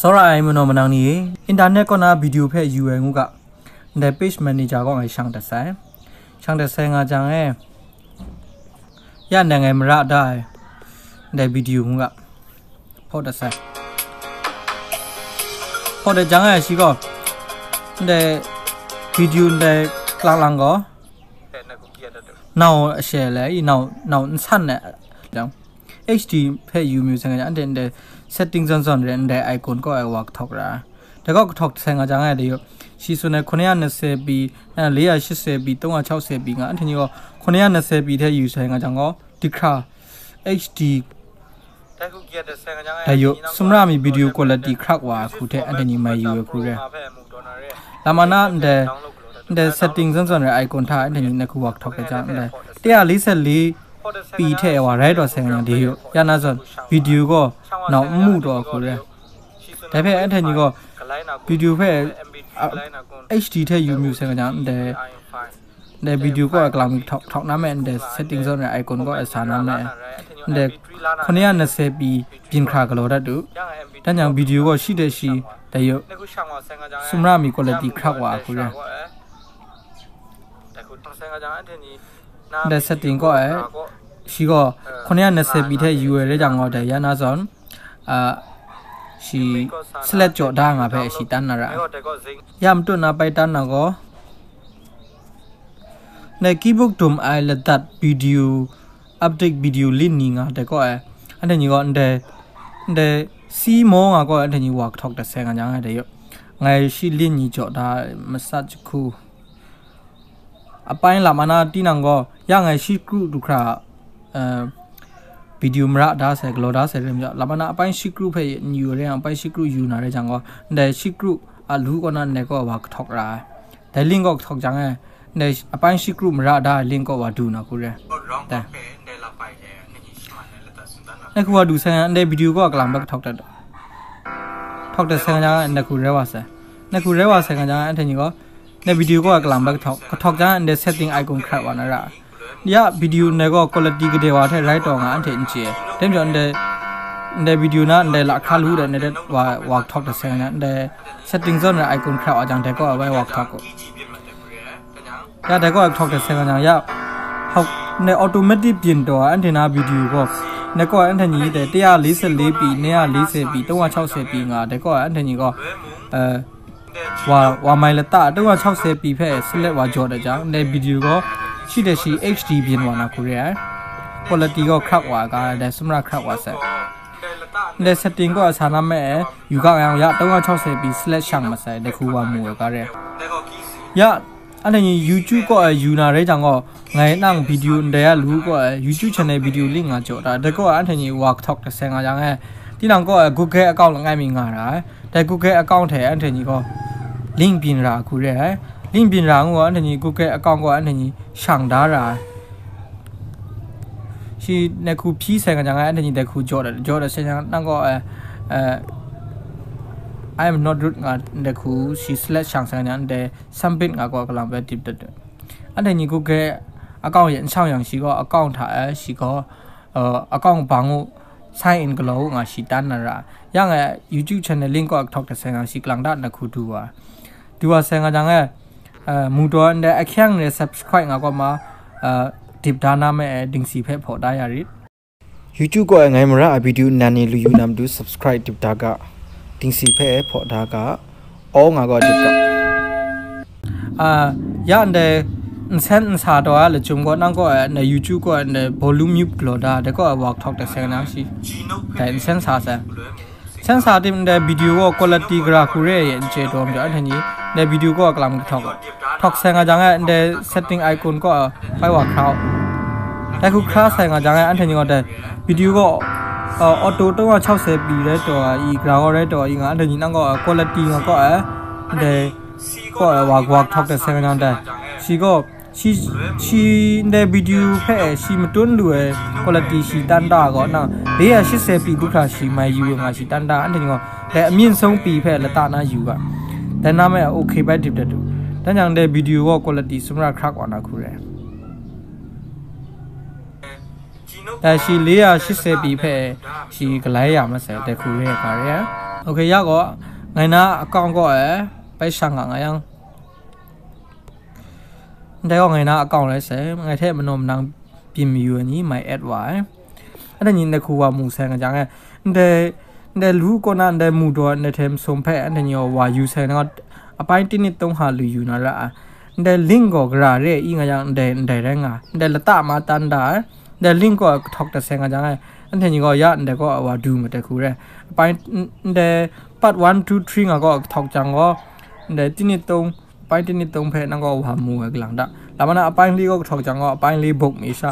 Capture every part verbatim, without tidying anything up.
Tsawra ai manaw manang ni e, internet kaw na video hpe yu ai ngu ga, ndai page manager kaw ngai shang dat sai. Shang dat sai nga jang e, ya ndai ngai mara da ai, ndai video ngu ga, hpaw dat sai. Hpaw dat jang e shi gaw, ndai video ndai lang lang gaw, nau a she le, i nau, nau n san ai jang, H D hpe yu mayu sai nga jang, ndai, ndai setting zawn zawn re, ndai icon kaw ai wa kahtawk ra. Dai kaw kahtawk sai nga jang, ai de yu, shi tsun ai, hkun ya na se pyi, eh, le ya shi se pyi, tong ya chau se pyi nga, anhte ni gaw, hkun ya na se pyi hte yu sai nga jang gaw, dihkra H D dai yu, sumra mi video quality hkrak wa ai hku hte anhte ni mai yu ai hku re. Lama na ndai, ndai setting zawn zawn re icon hta anhte ni na hku wa kahtawk ai jang, ndai, taya li set li pyi hte wa rai taw sai nga jang de yu, ya na zawn video gaw nau n mu taw ai hku re. Dai hpe anhte ni gaw video hpe, a, H D hte yu mayu sai nga jang, ndai, ndai video kaw ai kalang mi htaw, htaw na me, ndai setting zawn re icon kaw ai sa na me, ndai hkun ya na se pyi byin hkra galaw dat u. Dan jang video kaw shi de shi, dai yu, sumra mi quality hkrak wa ai hku re. Ndai setting kaw ai, shi gaw hkun ya na se pyi hte yu ai rai jang gaw, dai ya na zawn, a, shi select jaw da nga hpe shi tan na ra ai. Ya matut na pai tan na gaw, ndai keyboard dum ai ladat video, update video lin ni nga dai kaw ai, anhte ni gaw ndai, ndai si maw nga kaw ai, anhte ni wa kahtawk dat sai nga jang, ai de yu, ngai shi lin ni jaw da ai, masat jahku. Apai lam ana tinang gaw, ya ngai shi kru du hkra, eh, video mara da sai, galaw da sai re majaw, lam ana apai shi kru hpe n yu re yang, apai shi kru yu na re jang gaw, ndai shi kru a lu kaw na ndai kaw wa kahtawk ra ai. Dai link kaw kahtawk jang e, ndai apai shi kru mara da ai link kaw wa du na hku re. Dai. Ndai hku wa du sai nga, ndai video kaw a kalang bai kahtawk dat. Htaw dat sai nga jang, ndai hku rai wa sai. Ndai hku rai wa sai nga jang, anhte ni gaw, ndai video kaw a kalang bai kahtawk, kahtawk jang, ndai setting icon hkrat wa na ra. Ya video ndai gaw quality gade wa hte rai taw nga anhte n chye. Dai majaw ndai, ndai video na ndai lahkra lu de, ndai de wa, wa kahtawk dat sai nga jang, ndai setting zawn re icon hkrat wa jang, dai kaw a bai wa kahtawk u. Ya dai kaw ai kahtawk hte seng nga jang, ya, hau, ndai automatic byin taw ai, anhte na video gaw, ndai kaw ai anhte ni dai, taya li se li pyi, taya li se pyi, tong wa chau se pyi nga, dai kaw ai anhte ni gaw, eh, wa, wa mai lata, tong wa chau se pyi hpe select wa jaw dat jang, ndai video gaw, shi de shi H D byin wa na hku re ai. Quality gaw hkrak wa ga, dai sumra hkrak wa sai. Ndai setting kaw ai sa na me e, yu ga yang, ya, tong wa chau se pyi select shang masai, dai hku wa mu ai ga re. Ya, anhte ni YouTube kaw ai yu na rai jang gaw, ngai nang video ndai a lu kaw ai, YouTube channel video link nga jaw da, dai kaw ai anhte ni wa kahtawk dat seng nga jang e, tinang kaw ai Google account langai mi nga ra ai, dai Google account hte anhte ni gaw link byin ra hku re ai, link byin ra ngu anhte ni Google account kaw anhte ni shang da ra ai. Shi ndai hku hpyi sai nga jang e, anhte ni dai hku jaw dat, jaw dat sai jang, nang gaw, eh, eh, I am not root nga ndai hku shi select shang sai nga jang, ndai submit nga gaw kalang bai dip dat. Anhte ni Google account yan shang yang shi gaw account hta e, shi gaw, eh, account bang u, sign in galaw u nga shi tan na ra. Yang e YouTube channel link kaw htaw dat sai nga shi kalang da na hku du wa. Du wa sai nga jang e, eh, mu taw ndai ahkyang re subscribe nga gaw ma, eh, dip da na me e dingsi hpe hpaw da ya rit. YouTube kaw ai ngai mara a video nan ni lu yu na matu subscribe dip da ga, dingsi hpe hpaw da ga, aw nga gaw dip ga. Ah, ya ndai nsen nsa taw a lachyum gaw nang kaw ai ndai YouTube kaw ai ndai volume mute galaw da, dai kaw ai wa htaw dat sai nga jang shi. Dai nsen sa sai. Seng sa tim ndai video gaw quality gara hku re ai n chye taw majaw, anhte ni ndai video gaw a kalang htaw, htaw sai nga jang e, ndai setting icon kaw a bai wa hkra u. Dai hku hkra sai nga jang e, anhte ni gaw dai video gaw, uh, auto tong wa chau se pyi rai taw i, gara gaw rai taw i nga, anhte ni nang gaw quality nga kaw ai, ndai kaw ai wa, wa htaw dat sai nga jang dai. Shi gaw, Shi, shi ndai video hpe shi matun lu ai quality shi tan da gaw nang, le ya shi se pyi du hkra shi mai yu nga shi tan da, anhte ni gaw, dai amyin sung pyi hpe lata na yu ga. Dai na me, okay bai dip dat u. Dan jang dai video gaw quality sumra hkrak wa na hku re. Dai shi le ya shi se pyi hpe shi galai ya masai, dai hku re ga re ai. Okay, ya gaw, ngai na account gaw e, bai shang nga nga yang. Ndai gaw ngai na account rai sai, ngai hte manaw manang byin mayu ai ni mai add wa ai. Anhte ni ndai hku wa mu sai nga jang e, ndai, ndai lu kaw na ndai mu daw ndai hte masum hpe anhte ni gaw wa yu sai na, apai tinit tawng ha lu yu na ra ai. Ndai link gaw gara re i nga yang ndai, ndai rai nga, ndai lata ma tan da ai. Ndai link gaw kahtaw dat sai nga jang e, anhte ni gaw ya ndai gaw wa du matai hku re. Apai n-, ndai part one, two, three nga gaw kahtaw jang gaw, ndai tinit tawng, apai tinit tawng hpe nang gaw wa mu ai kalang da. Lama na apai li gaw kahtaw jang gaw, apai li buk mi sha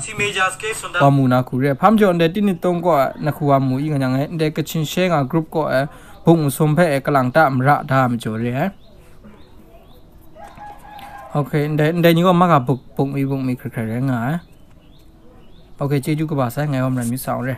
wa mu na hku re. Hpa majaw ndai tinit tawng gaw na hku wa mu i nga jang e, ndai Kachin Share nga group gaw e, buk masum hpe e kalang ta mara da majaw re ai. Okay, ndai, ndai ni gaw ma ga buk, buk mi, buk mi hkrai hkrai rai nga ai. Okay, chyeju kaba sai, ngai wa maram mi sa u re.